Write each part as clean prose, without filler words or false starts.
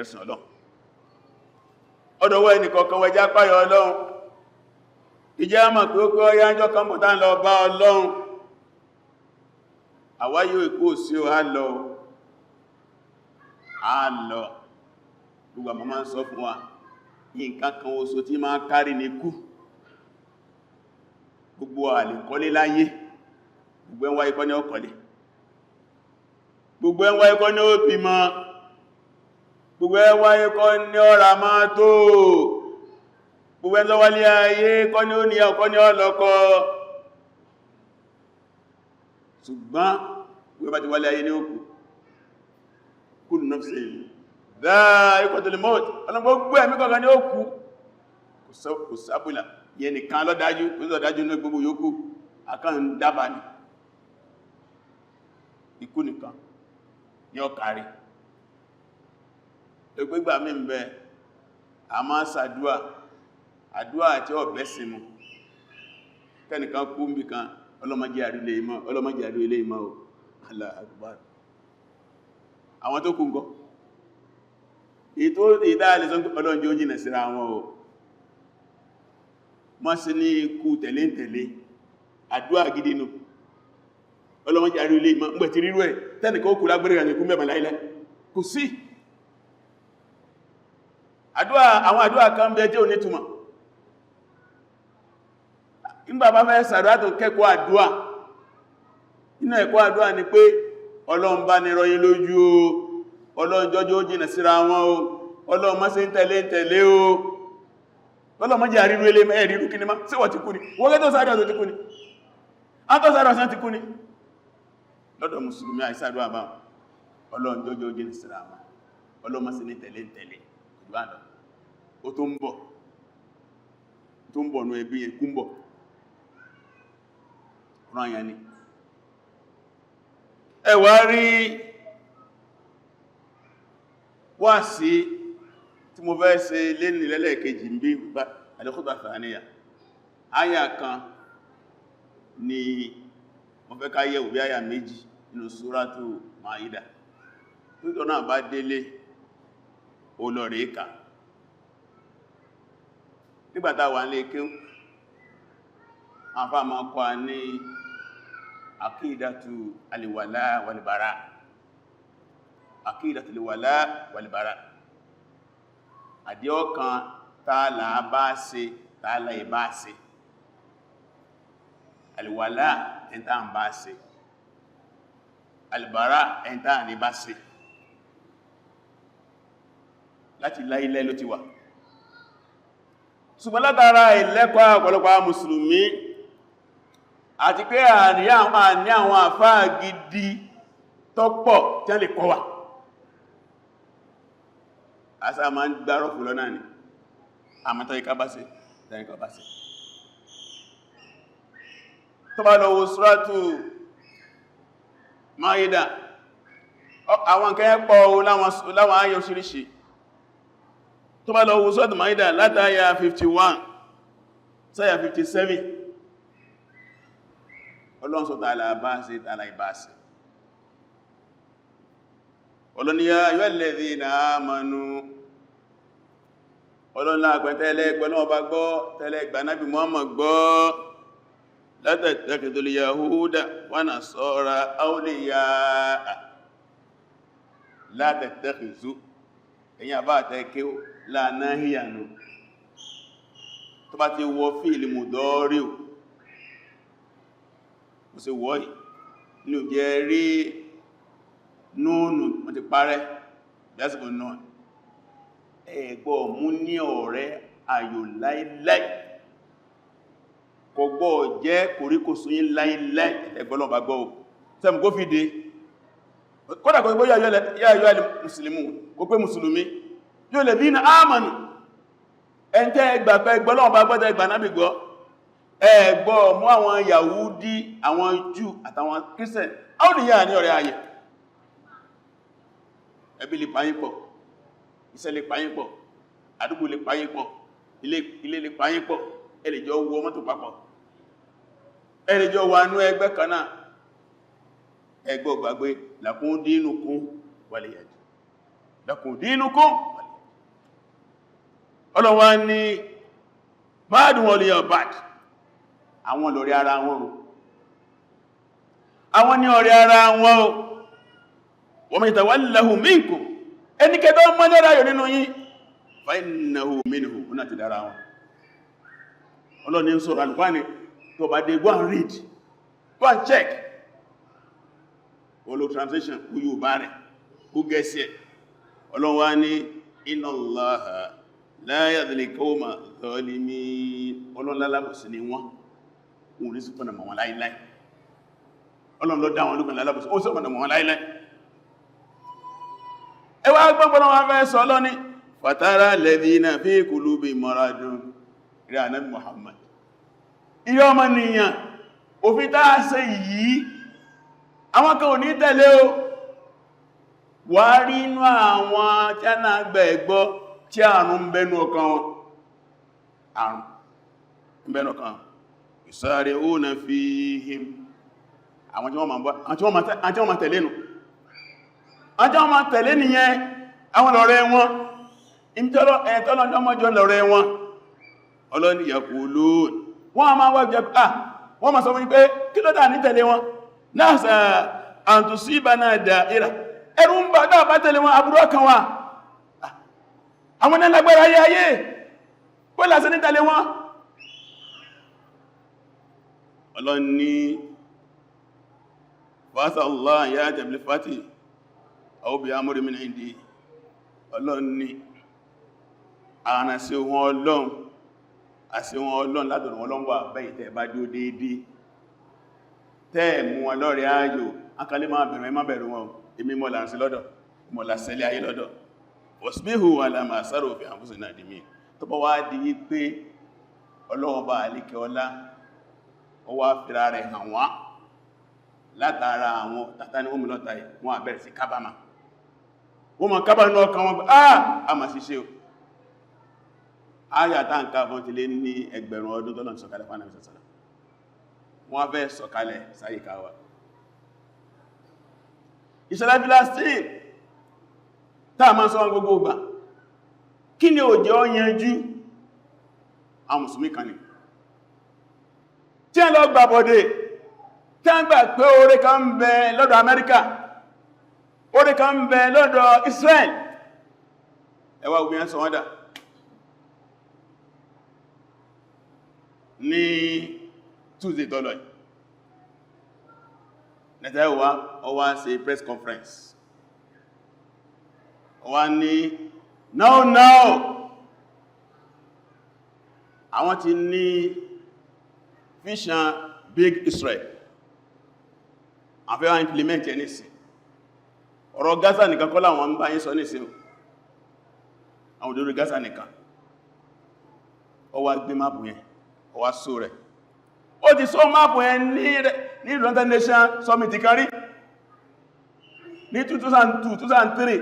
Ẹ̀yẹn Ọlọ́run ọdọ̀wọ́ ẹnìkọ̀ọ̀kan wẹjá páyọ Ọlọ́run. Ìjẹ́ mọ̀ pé ó pé ọyá ń jọ kan bọ̀ tán lọ bá Ọlọ́run. Àwáyé ikú sí ó á lọ á lọ. Gbogbo àmọ́ máa ń sọ fún wa, nǹkan kan oṣo tí máa kárí ní kú. Gbogbo àlèkọ́lé láyé, gbogbo ẹwà ikọ́ ní ọkọ̀lé, gbogbo ẹwà ikọ́ ní ó bímọ, gbogbo ẹwà ikọ́ ní ọ̀rà máa tó, gbogbo ẹn tó wálé ayé kọ́ ní ó ní ọkọ́ ní ọlọ́kọ́. Ṣùgbọ́n gbogbo bá ti wálé ayé ní òkú, kullu nafsin dha'iqatul maut, ọlọ́gbogbo ẹ̀mí kọ̀ọ̀kan ní òkú, kò sábùlà yẹn nìkan lọ́dájú, kò sọ́dájú ní gbogbo yòókù akàn dábà ní ikú nìkan ní ọkàrí. Ẹgbẹ́gbà mí ń bẹ a máa sàdúà, àdúà àti ọ̀bẹ́ sínú kẹ́nìkan kú ń bí kan, ọlọ́mọdé àrílé ìmọ̀, ọlọ́mọdé àrílé ìmọ̀ o. Allahu Akbar. Àwọn tó kú ńkọ́? Ètò ìdáàlẹ̀ sọ ọlọ́njẹ́ ó jìnà síra wọn o, mọ́ sí ní ikú tẹ̀lé-tẹ̀lé. Àdúà gidi nù, ọlọ́mọdé àrílé ìmọ̀ ń gbẹ̀ ti rírú ẹ̀ tẹ́nìkan ó kú lágbẹ̀rẹ̀ àyẹ̀kú mẹ́bà láìláì kò sí àdúà. Àwọn àdúà kan bẹ tí ò nítumọ̀. Nígbà bá fẹ́ sàdúà tó kẹ́kọ̀ọ́ àdúà, inú ẹ̀kọ́ àdúà ni pé Ọlọ́run bá ní rọyìn lójú o, Ọlọ́run jọjọ́ ó jìnà síra wọn o, Ọlọ́run má ṣe ń tẹ̀lé ń tẹ̀lé o, Ọlọ́run má jẹ́ àríru ilé ẹ̀rírú kí ní má sí wọ́n ti kú ni, wọ́n gẹ́ tó sàdúà tó ti kú ni, á tó sàdúà sán ti kú ni. Lọ́dọ̀ mùsùlùmí àìsàdúà bá Ọlọ́run jọjọ́ ó jìnà síra wọn, Ọlọ́run má ṣe ní tẹ̀lé ń tẹ̀lé ìgbàdàn. Ó tó ń bọ̀, tó ń bọ̀ ní ẹbí yẹn kú ń bọ̀ rán yẹn ni. Ẹ wá rí wá sí tí mo fẹ́ ṣe lé ní lẹ́lẹ́kejì ń bí al-khutbah thaniya. Áyà kan ni mo fẹ́ ká yẹ̀wò, bí áyà méjì nínú Suratu Maida. Tó náà bá délé, ó lọ rí kà. Nígbàtà wà ní kéwú, àfá ma kọ́ ní àkídàtù alìwàlá wàlìbàrá, àkídàtù alìwàlá wàlìbàrá, àdíọ́kan tààlà bá ṣe, tààlà ìbá ṣe, alìwàlá ẹntà ń bá ṣe, alìbàrá ẹntà ní bá ṣe. Láti láìlẹ́ ló ti wà, ṣùgbọ́n látara ìlẹ́kọ̀ọ́ ọ̀pọ̀lọpọ̀ mùsùlùmí àti pé àní àwọn àfáà gidi tọ́pọ̀ tí a lè kọ́ wa, àṣà máa ń gbárọ̀ fún lọ́nà ni àmọ́tọ́ iká bá ṣe tẹ́ríkà bá ṣe. Tó bá lọ wo Suratu Maida, àwọn nǹkan ẹ́ pọ̀ láwọn ayọ̀ oríṣiríṣi. Tó bá lọ wo Suratu Maida látàyà 51 sáyà 57, Ọlọ́run sọ tààlà bá ṣe, tààlà ìbá ṣe. Ọlọ́ni ya ayyuhal ladhina amanu, Ọlọ́run láàpẹ́ tẹ́lẹ̀ ẹgbẹ́ náà bá gbọ́, tẹ́lẹ̀ ìgbà Nábì Muhammad gbọ́, la tattakhidul yahuda wa nasara awliya. La tattakhizu, ẹ̀yìn àbá àtẹ́kẹ́ láàáhíyànú tó bá ti wọ fíìlì mùdọ́ríù, ó sì wọ́ ní ò jẹ́ rí núnù, wọ́n ti parẹ́ lásìkò náà. Ẹ̀gbọ́ mú ní ọ̀rẹ́ ayò láíláí, kò gbọ́ jẹ́ kòríkòsùn yín láíláí. Ẹgbọ́lọ́ bá gbọ́ tẹ́mù kó fi dé kódà kò gbọ́ yá ayọ́ mùsùlùmí, kó pé mùsùlùmí yóò lè bí ní ámànù ẹn tẹ́ ẹgbà pẹ́ ẹgbọ́lọ́ bá gbọ́dẹ̀ ẹgbà náà bí gbọ́. Ẹgbọ́ mú àwọn Yahudi, àwọn Júù àtàwọn Christian áwùdíyà ní ọ̀rẹ́ ayé. Ẹbí lè payín pọ̀, iṣẹ́ lè payín pọ̀, àdúgbò lè payín pọ̀, ilé lè payín pọ̀, ẹ lè jọ wọ mọ́tò papọ̀, ẹ lè jọ wà nú ẹgbẹ́ kan náà. Ẹgbẹ́ ògbàgbé lakum dinukum waliyadin. Lakum dinukum. Ọlọ́wà ní ba'duhum awliya'u ba'd, àwọn lórí ara wọn o, àwọn ní ọ̀rẹ́ ara wọn o. Wa man yatawallahu minkum, ẹni kẹtọ́ mọ́ ní ọ̀rọ̀ nínú yín, fa innahu minhum, ó náà ti dára wọn. Ọlọ́ni ń sọ̀rọ̀ alùkwáni tó bá dé, go and read, go and check, olo translation kú yóò bá rẹ̀ kú gẹ́sì ẹ̀. Ọlọ́wà ní inna Allaha la yahdi qawma zalimin, ọlọ́lálábòsí ni wọ́n, òun ní sípọ̀nà mọ̀ wọn láíláí. Ọlọ́run ló dá wọn lókàn lálábòsí, ó sọ́pọ̀nà mọ̀ wọn láíláí. Ẹwà gbọ́gbọ́n wọn fẹ́ sọ lọ́ní fatara alladhina fi qulubi maradun. Rí Ànábì Muhammad, ìyọ́ ọmọ nìyàn, òfin táa ṣe yìí, àwọn kan ò ní tẹ̀lé o. Wà rí inú àwọn tí a náà gbẹ̀ ẹ̀gbọ́ tí àrùn ń bẹnu ọkàn wọn, àrùn ń bẹnu ọkàn. Yusari'una fihim, àwọn tí wọ́n ma tẹ̀lé nù, àwọn tí wọ́n ma tẹ̀lé nìyẹn, àwọn lọ̀rẹ́ wọn, ẹ̀tọ́lọ́jọ́ lọ̀rẹ́ wọn. Ọlọ́ni yaqulun, wọ́n a máa wá jẹ́, ah, wọ́n ma sọ fún pé kí ló dà ní tẹ̀lé wọn náà sà àtúnṣíbà náà da'ira, ẹ̀rù ń bà dáa bá tẹ̀lé wọn, aburú ọkàn wa, àwọn náà lágbára ayé ayé pé lásì ní tẹ̀lé wọn. Ọlọ́ni fásàlá yá tẹ̀blì fàtí aw bi amri min indi, ọlọ́ni àrùn sí wọn, ọlọ́run àti wọn, ọlọ́run látọ̀dọ̀ wọn lọ́wọ́ bẹ́yìn tẹ́ bá dúó déédé, tẹ́ mú wọn lọ́rẹ̀ ayò akálé, máa bẹ̀rù, ẹ má bẹ̀rù wọn, èmi mọ́ làǹsí lọ́dọ̀, mọ́ làṣẹ́lẹ̀ ayé lọ́dọ̀. Wasbihu ala ma saru fi anfusihim nadimin. Tó bá wá di wípé Ọlọ́run bá àlékẹ́ ọlá, ó wá fira rẹ̀ hàn wá látara àwọn tàtà ní wọ́n lọ́ta yìí, wọ́n á bẹ̀rẹ̀ sí kábàmà, wọ́n ma kábàmà ní ọkàn wọn, ah, a ma ṣiṣẹ́ o. Ayà táǹkà fún ti lé ní 1000 ọdún tọ́lọ̀ sọ̀kalẹ̀ fún Ànábì sọ̀sọ̀lá, wọ́n fẹ́ sọ̀kalẹ̀ sáyíká wa. Ìṣẹ̀lẹ̀ Filistin táà máa sọ gbogbo ìgbà, kí ni ò jẹ́ ó yanjú? Àwọn mùsùlùmí kan ní tí ẹ lọ gbàbọ̀dẹ̀, tí a ń gbà pé oore kan ń bẹ lọ́dọ̀ Amẹ́ríkà, oore kan ń bẹ lọ́dọ̀ Israel. Ẹwà ogun yẹn sọ wọ́n dà ní Tuesday tọ́lọ̀. Netanyahu wá, ó wá ṣe press conference, ó wá ní no, no, àwọn ti ní vision big Israel, àfẹ́ wá implement ẹ̀ nísìn. Ọ̀rọ̀ Gaza nìkan kọ́ láwọn ń bá yín sọ nísìn, àwọn òdòdó Gaza nìkan. Ó wá gbé map yẹn, ó wá só rẹ̀. Ó ti sọ map yẹn ní United Nations Summit kan rí ní 2002, 2003,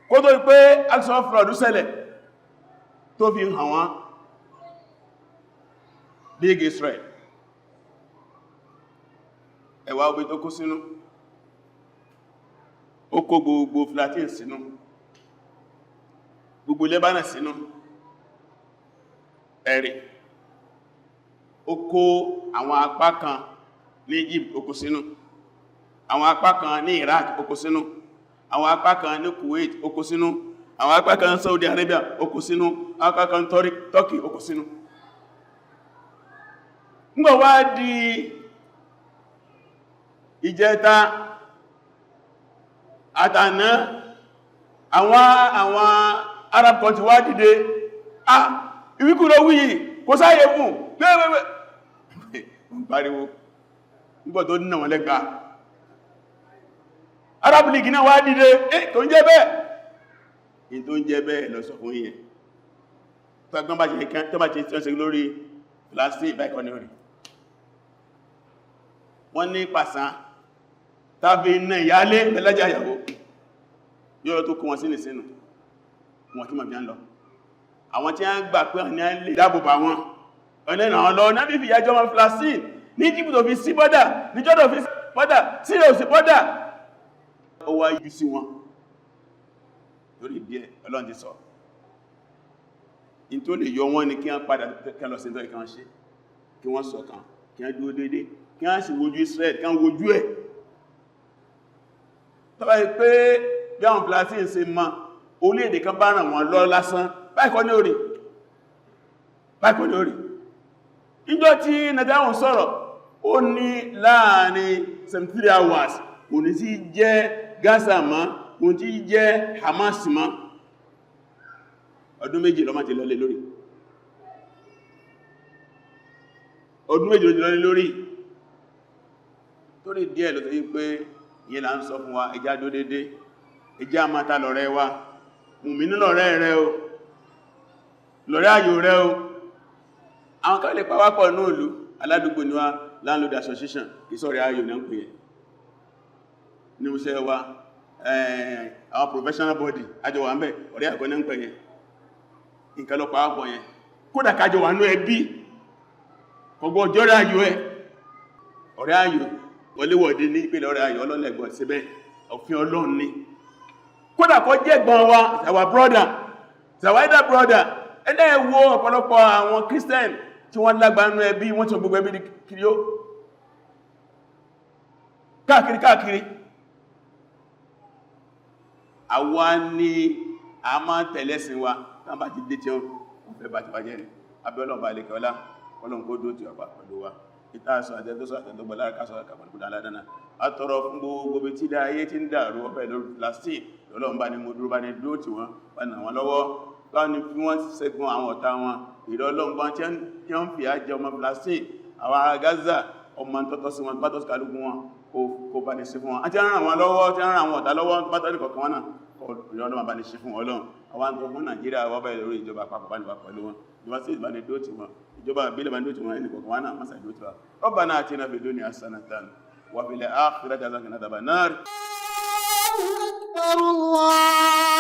kó tó pé action fraud ṣẹlẹ̀ tó fi hàn wọ́n big Israel. Ẹwà obi tó kó sínú, ó kó gbogbo Palestine sínú, gbogbo Lebanon sínú, ẹ̀rì ó kó àwọn apá kan ní Egypt, ó kó sínú àwọn apá kan ní Iraq, ó kó sínú àwọn apá kan ní Kuwait, ó kó sínú àwọn apá kan Saudi Arabia, ó kó sínú àwọn apá kan Turkey, ó kó sínú. Ngbọ̀ wá di ìjẹta àtàná, àwọn Arab country wá dìde, ah, ìwíkú lọ wíyì, kò sáyé fún gbẹ́gbẹ́gbẹ́ pariwo. Nígbà tó nínà wọn lẹ́gbà, Arab League náà wá dìde, eh, tó ń jẹ́ bẹ́ẹ̀, in tó ń jẹ́ bẹ́ẹ̀ lọ sọ fún ìyẹn tó bá ṣe tí wọ́n ṣe lórí plastic báikọ́ ní orí wọ́n ní pàṣán tàbí iná ìyálé mẹ́lẹ́jà ìyàwó yóò tó kó wọn sínú sínú wọn tí mọ̀ bí ń lọ. Àwọn tí a ń gbà pé ọ̀nà lè dáàbòbà wọn, ọ̀nà ìrànwọ́ lọ náà fífi ìyàjọ́ wọn Palestine ní Egypt tó fi sí bọ́dà, ní Jordan fi sí bọ́dà, Syria ò sí bọ́dà, ó wá yú sí wọn. Lórí díẹ̀ Ọlọ́run ti sọ in tó lè yọ wọ́n ni kí wọ́n padà kí wọ́n lọ sí ìtọ́ ìkan ṣe, kí wọ́n ṣọ̀kan, kí wọ́n dúró dédé, kí wọ́n sì wojú Israel, kí wọ́n wojú ẹ̀. Tó bá yí pé bí àwọn Palestine ṣe mọ́ orílẹ̀-èdè kan bá ràn wọ́n lọ lásán, báyìí kọ́ ní orí, báyìí kọ́ ní orí. Ìjọ tí Netanyahu sọ̀rọ̀, ó ní láàrin 73 hours kò ní sí jẹ́ Gaza mọ́, kò ní sí jẹ́ Hamas mọ́. Ọdún 2 ló má ti lọlé lórí, ọdún 2 ló ti lọlé lórí. Torí díẹ̀ ló tó yí pé ìyẹn là ń sọ fún wa, ẹjá dó dédé, ẹjá máa ta lọ̀rẹ́ wa, mùmínì lọ̀rẹ́ rẹ o, lọ̀rẹ́ ayò rẹ o. Àwọn kan lè pàwápọ̀ ní òlú aládùúgbò ní wa, landlord association, ìsọ̀rẹ̀ ayò ní ń pè ẹ̀ ní iṣẹ́ wa, àwọn professional body àjọ wà ń bẹ̀, ọ̀rẹ́ àkọ́ ní ń pè yẹn, nǹkan lọ pàwápọ̀ yẹn. Kódà kájọ wà ní ẹbí kọgbọ́ ọjọ́rẹ́ ayò ẹ, ọ̀rẹ́ ayò wọléwọ̀dé ní ìpínlẹ̀ ọ̀rẹ́ ayò ọlọ́lẹ̀gbọ̀ síbẹ̀, òfin Ọlọ́run ni. Kódà kó jẹ́ ẹ̀gbọ́n wa, our brother, our elder brother. Ẹlẹ́ wo ọ̀pọ̀lọpọ̀ àwọn Christian tí wọ́n lágbàánú ẹbí wọ́n tí gbogbo ẹbí kiri ó káàkiri káàkiri. Àwa ni a máa tẹ̀lẹ́sìn wa, tán bá ti dé tí wọ́n fẹ́ bá ti bàjẹ́ ni. Abẹ́ọlọ́ọ̀bá ilẹ̀kẹ́ ọlá, Ọlọ́run kó dúró tí wà pẹ̀lú wa. Ìtàṣọ àtẹ́tọ́sọ àtẹ́tọ́gbọ̀ lára kásọ̀ àkàpàlùkù dáadáa. A tọrọ fún gbogbo bí tí ayé tí ń dàrú ọbẹ̀ lórí Palestine, Ọlọ́run bá ní mo dúró, bá ní dúró tí wọ́n, bá nà wọ́n lọ́wọ́, bá ní fi wọ́n ṣẹ́gun àwọn ọ̀tá wọn. Ìrọ̀ Ọlọ́run bá tí wọ́n fi àjẹ ọmọ Palestine, àwọn ará Gaza, ọmọ tọ́tọ́ sí wọn, bá tọ́ sí kálukú wọn, kó bá ní sí fún wọn. Àti ràn wọn lọ́wọ́, tí ràn àwọn ọ̀tá lọ́wọ́, bá tọ́ ní kọ̀ọ̀kan wọn náà, ìrọ̀ Ọlọ́run bá ní sí fún Ọlọ́run. Àwọn àtọ́ fún Nàìjíríà wọ́n bẹ̀rẹ̀ lórí ìjọba àpapọ̀, bá ní wà pẹ̀lú wọn, ìjọba sí ìbá ní dúró tì wọn, ìjọba ìbílẹ̀ bá ní dúró tì wọn, ẹnì kọ̀ọ̀kan wọn náà mọ́sà dúró tì wọn. Rabbana atina fid dunya hasanatan wa fil akhirati hasanatan wa qina adhaban nar. أكبر الله.